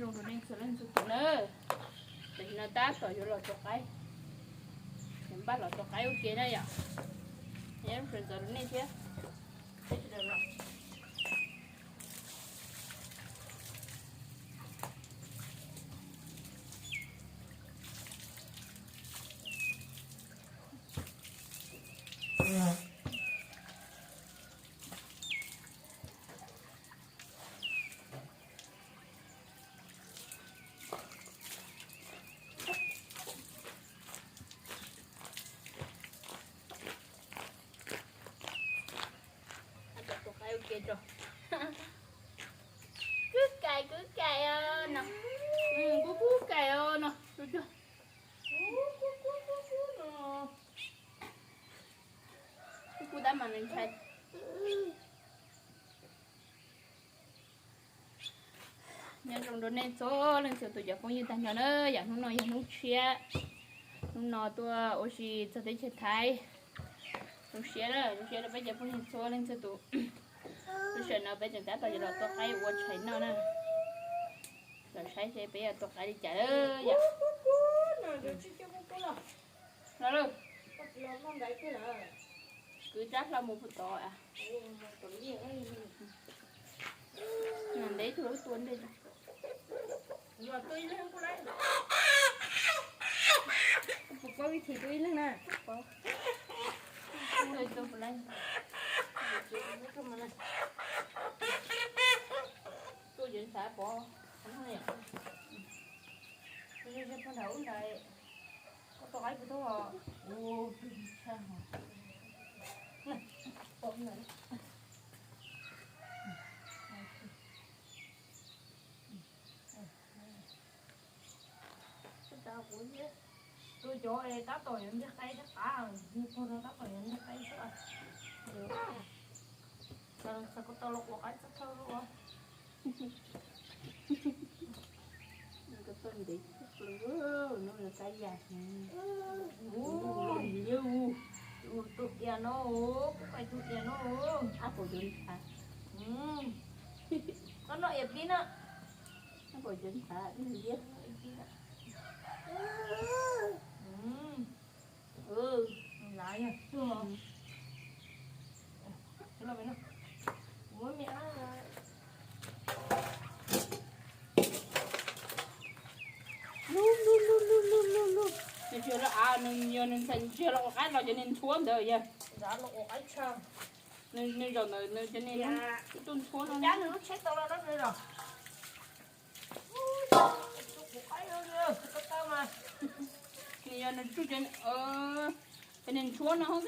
Rau nej txhua leej txhua tus na, tam sim no tab tom yuav los tua qaib, yuav npaj los tua qaib ua ke na yom. Nyob zoo sawv ntxov rau nej thiab. Kub kais, kub kais os no. Kub kub kais os no. Kub kub tab mas nws ntshai. Nyob zoo rau nej txhua leej txhua tus cov phooj ywg tag nrho na, yam hnub no yog hnub tshiab, hnub no tuaj ua si txog teb chaws Thaib. Zoo siab, zoo siab rau peb cov phooj ywg txhua leej txhua tus. Lub sij hawm no peb tseem tab tom yuav los tua qaib ua tshais noj na. Los saib seb peb yuav tua qaib li cas yom. Los lawm. Kwv rab hlau mus puag tod. Ntev tus lub tua ntej. Puas paub ib txhis tua ib leeg na? Tua yev xav pov. Pog nrad ub nrad, koj tua qaib puas tau os? Tua cov es tab tom yuav ntiag qaib thiab qab, nws pog no tab tom yuav ntiag qaib xwb. Xav kom tau los ua qaib txog thawj lub. Nws ko txoj ntev kawg, nws kab yas. Tus dias no, kuv pais tus dias no. Ab, pom cov nthav. Koj noj ias pib na. Ab, pom cov nthav, liab. Lav yog tuag. Lub lub lub lub lub lub lub. Nws tsis yog lawv av, nws yog nws ntxhais, nws tsis yog los ua qaib los cov niag ntshuab ntawd yog. Nws zaum ntawd nws cov niag tuaj ntshuab no. Nws yog nws tsuj cov niag ntshuab no xwb.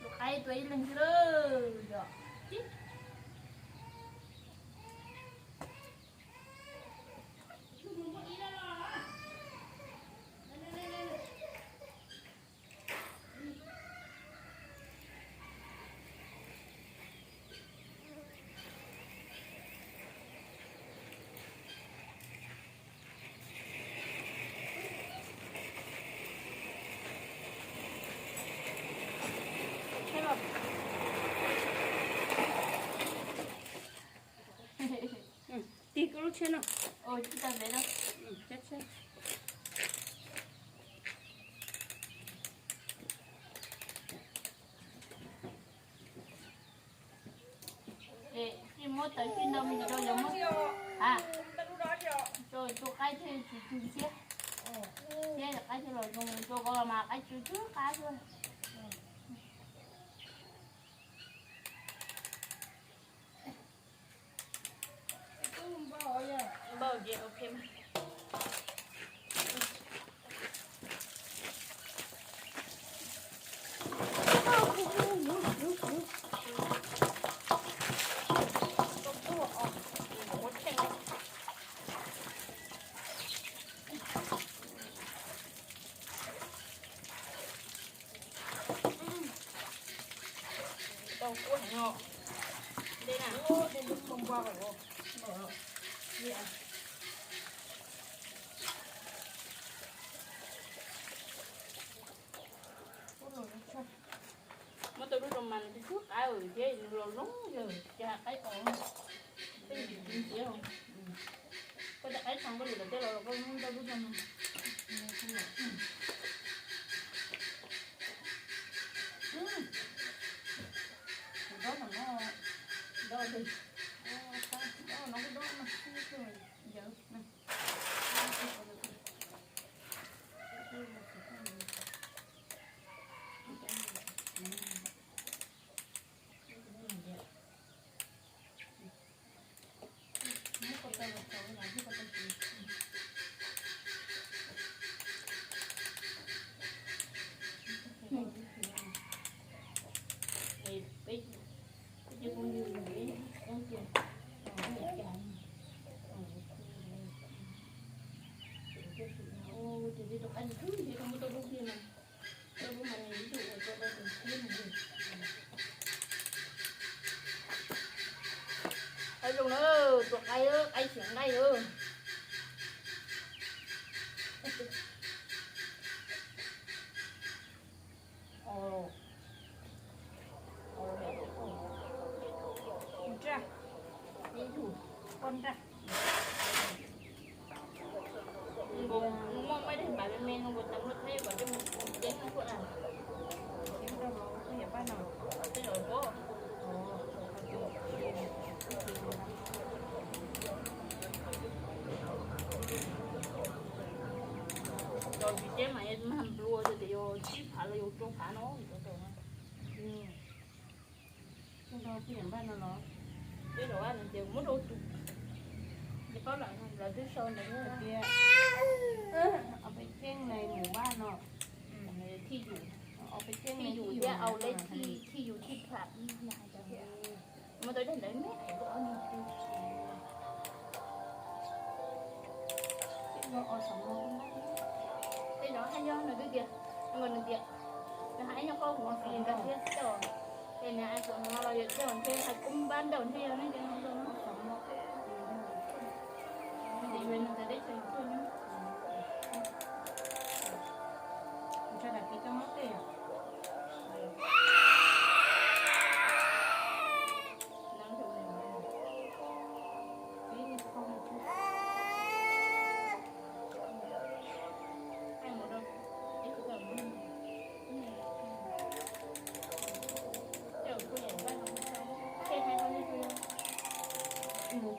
Tus qaib tua ib leeg xwb lawm yom. Tshiab no. Ua tsis tau ntev no. Tshiab tshiab. Ces muab tawv tsis ntau me ntsis rau yog muab, a, rau tus qaib thiaj tsis tsw ntxhiab. Thiab qaib thiaj los zoo, rau ko los mas qaib tsw tsw qab xwb. Npau ces ok mas. Tau kuab heev os. Dej na, dej lub npau npua kom. Muab tau lub rau mas nws tsis tshua qab thiab nws los zoo yawg tsis hais qaib os. Tej yim ntxiv, koj cov qaib tshee koj lwm lawm tej los koj muab tau lub rau mas. Dob no, dob li, dob no, dob no, yawg. Qaib zoo na, tus qaib, qaib xiav nqaij na. Nraj, ib tug poj nraj. Nws muaj muaj ib daim npav me me no nkaus tas npluaj thaib kom coj mus ceeb no kuj na. Ceeb rau hauv tej yam paj no. Tej zaum pob. Los tsis ceeb mas mag nplua tias yuav tsib phav los yuav rau phav no. Tej zaum tej yam paj no los, tej zaum ces muab rau tus, ces paub lawm lawv twb sau ntawd tias ob peb ceeb na mus vaj no. Thij yus, thij yus thiab au lej thij, thij yus thij plam ib na. Muaj tau daim ntawd me. Tej zaum haj yog nws twb tias, nws tias, nws hais nyob qhov kuv nkag thiab coj, es nws hais kuv no los yog coj ntshe hais kuv npab ntaus ntshe yog nej cov no. Ces yuav nws ntawd teb chaws yuav tuaj ne. Kuv tso daim pis tau muab tej yom.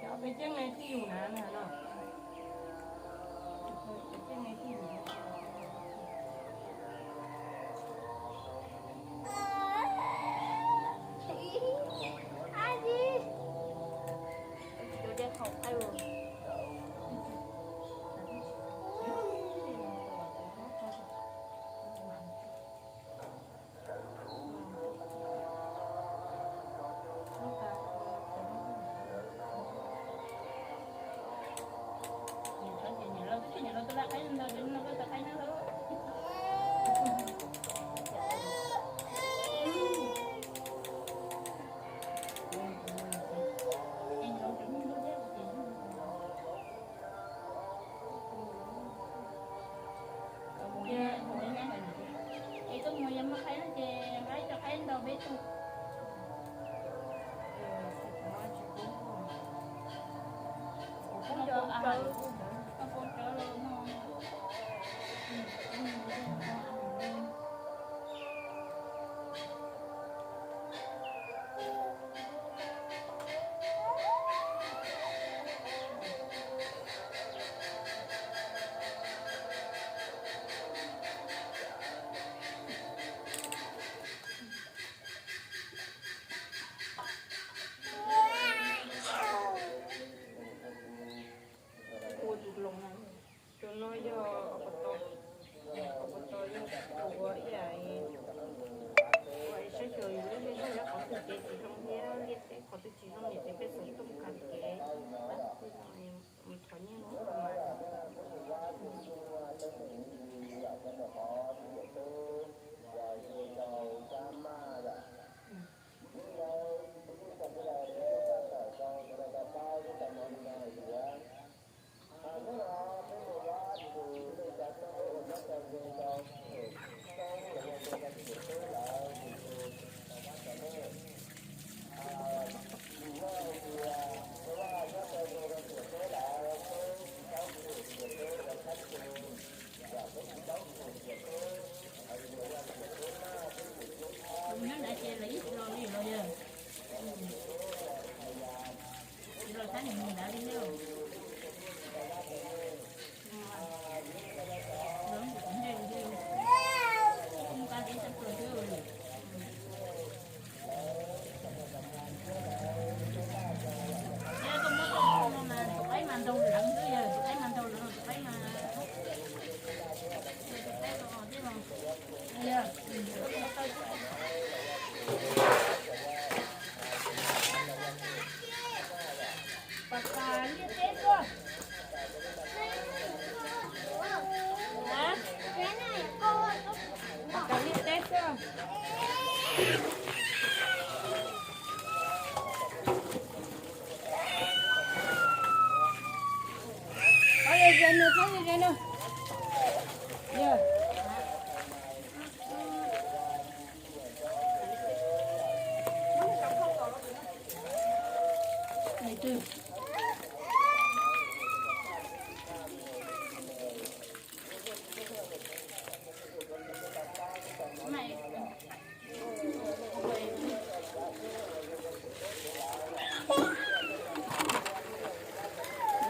Cov peb ceeb ne thij yus na no. Peb ceeb ne thij yus. Tus no yog, tus no yog tus ua ib yam, ua saib xyuas yus lub neej zog, yog qhov twg kev tsis zoo thiab liaj teb qhov twg tsis zoo ces peb xov tooj kawm kev, mus thov nyiaj no mas. Tus nyob nrad ces lawv yeej tsis los li los yog, tsis los saib nws mus nrad li na. Tus qaib mas ntaug leev xwb, yog tus qaib mas ntaug leev, tus qaib mas, tus qaib mas, yog, pas pas liaj teb tuaj. Pas pas liaj teb tuaj. Pab ze ze nws, pab ze ze nws. Yog.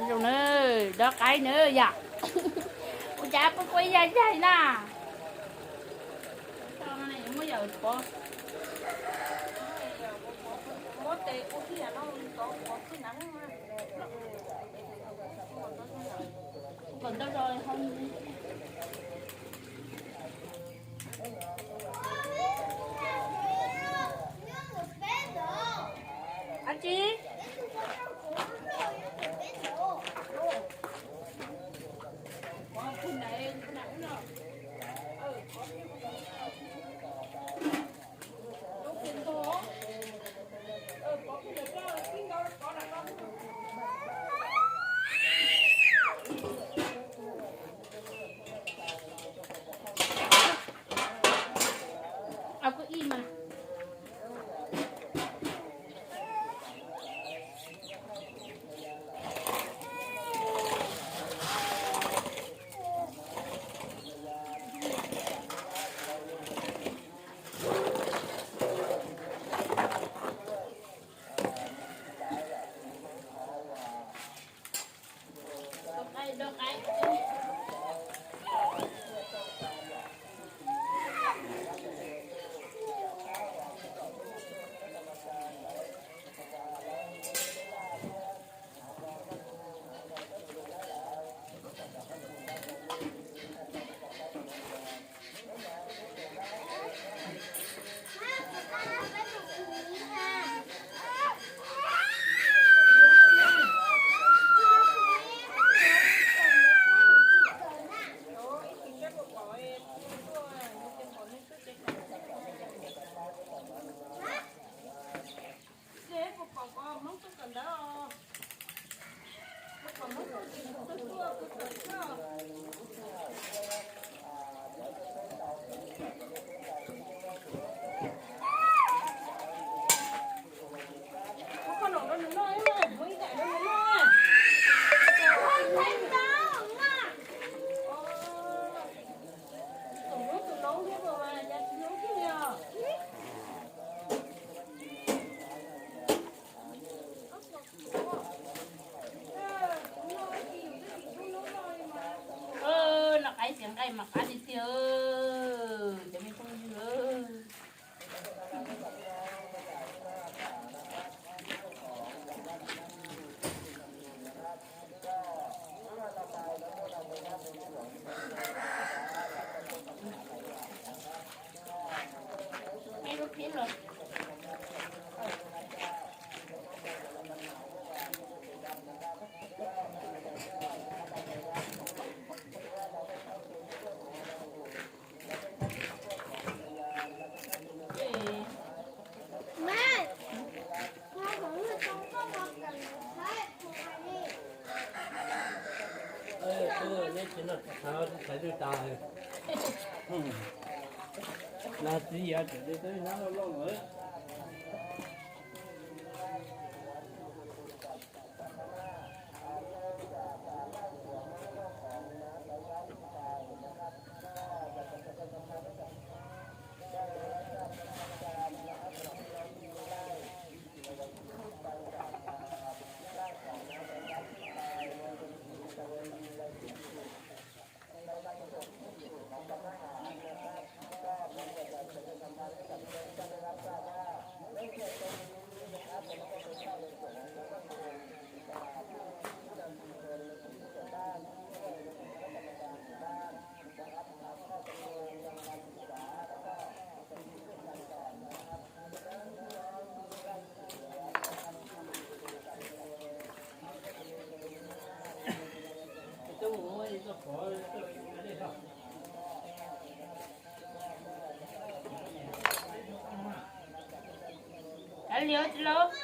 Zoo na, dob qaib na yom. Ua cas pub pub ib yam yaig na. Muab tes ua tij no, kom ntau zog. Ab tsi. Neb tsis noj tsis txhawv, txhawv twb tas. Los txiv yawg tseem li twb nyob loj loj lawm. Kav liam tsis lauj,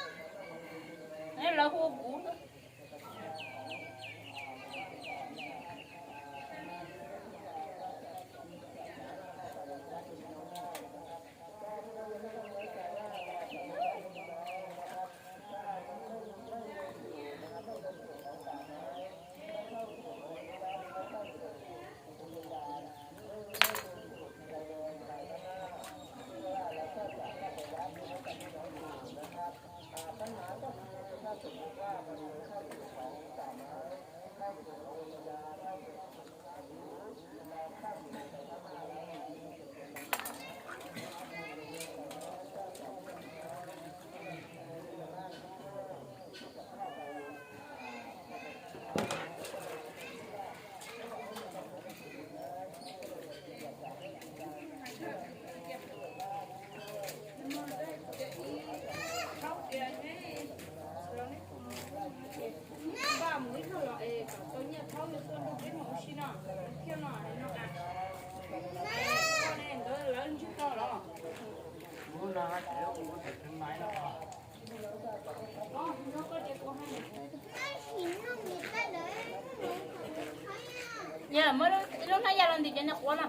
neb lawv hu kuv. Yog muab ib lub hnab ya los ntim cov niag quav no.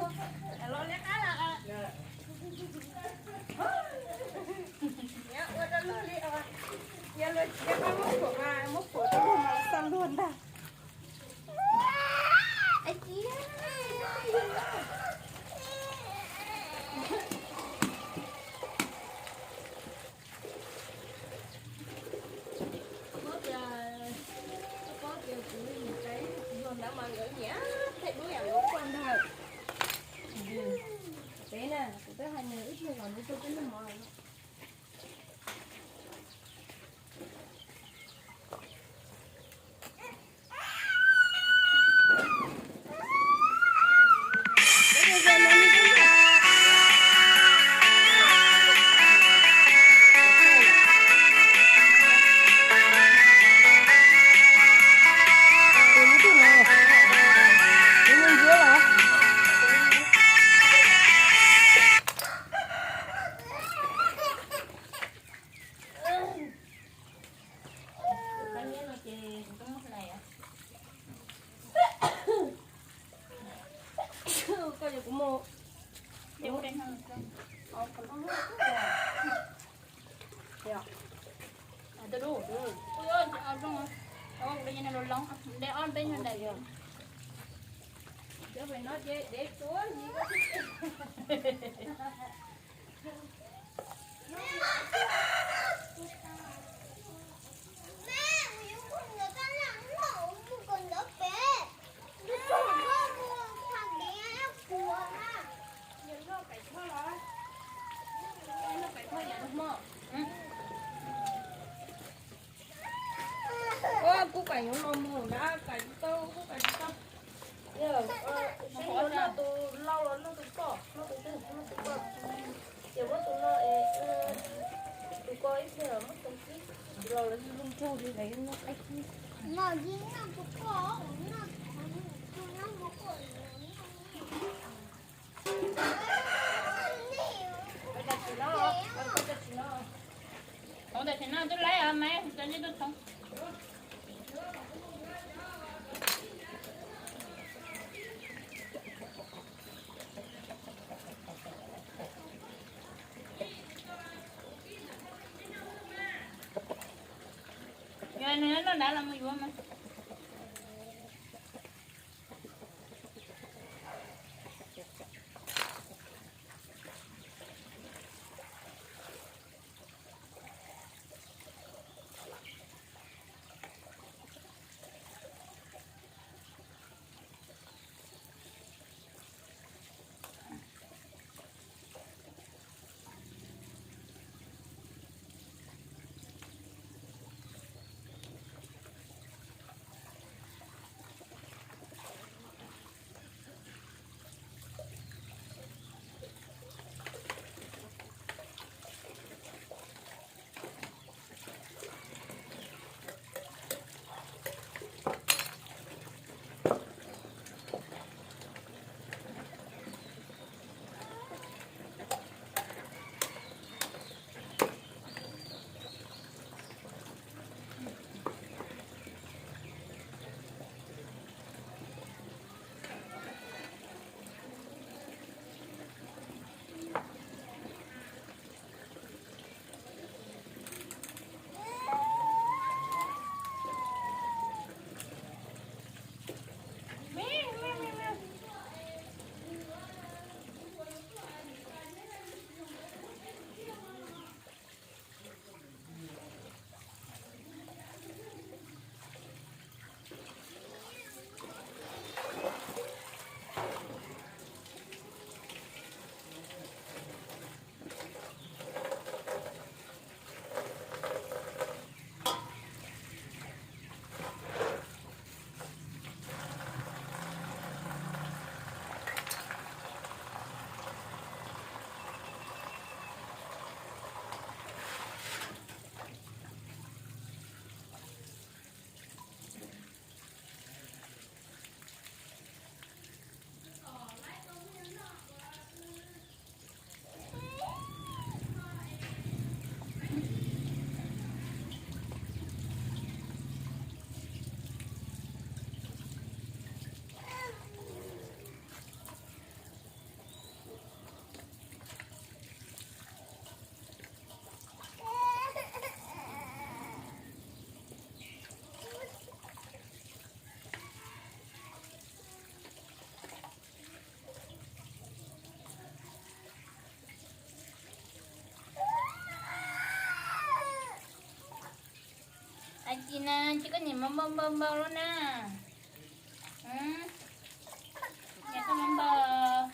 Los li qab los. Ua rau luag li os. Yog luag tsis nco qab muab phuam mas muab phuam rau luag mas xaj luag ntag. Paub tias, paub tias kuv ntawd mas nkawd nyiam thaij duab yam nkawd poj ntag. Peb na, kuv twb hais nws ib pliag los nws tuaj peb noj mov lawm. Koj yog kuv mus. Kuv kam yuav los mus na, kam tsis tau, kuv kam tsis tau. Yog, seb yuav noj tus lau los noj tus poj, noj tus twg noj tus poj. Ces muab tus no es, tus ko ib pliag los muab tus kib, los los zoo nraug li lawv noj qaib kib. Hov tam sim no twb laib os mas, cov nyiaj tuaj txhoov. Yog nws noj nrad los mus yuav mas. Tsis na, tsis koj niam npau npau npau npau lub na. Niam koj npau npau.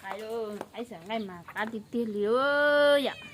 Qaib, qaib xav nqaij mas qab tiag tiag li yom.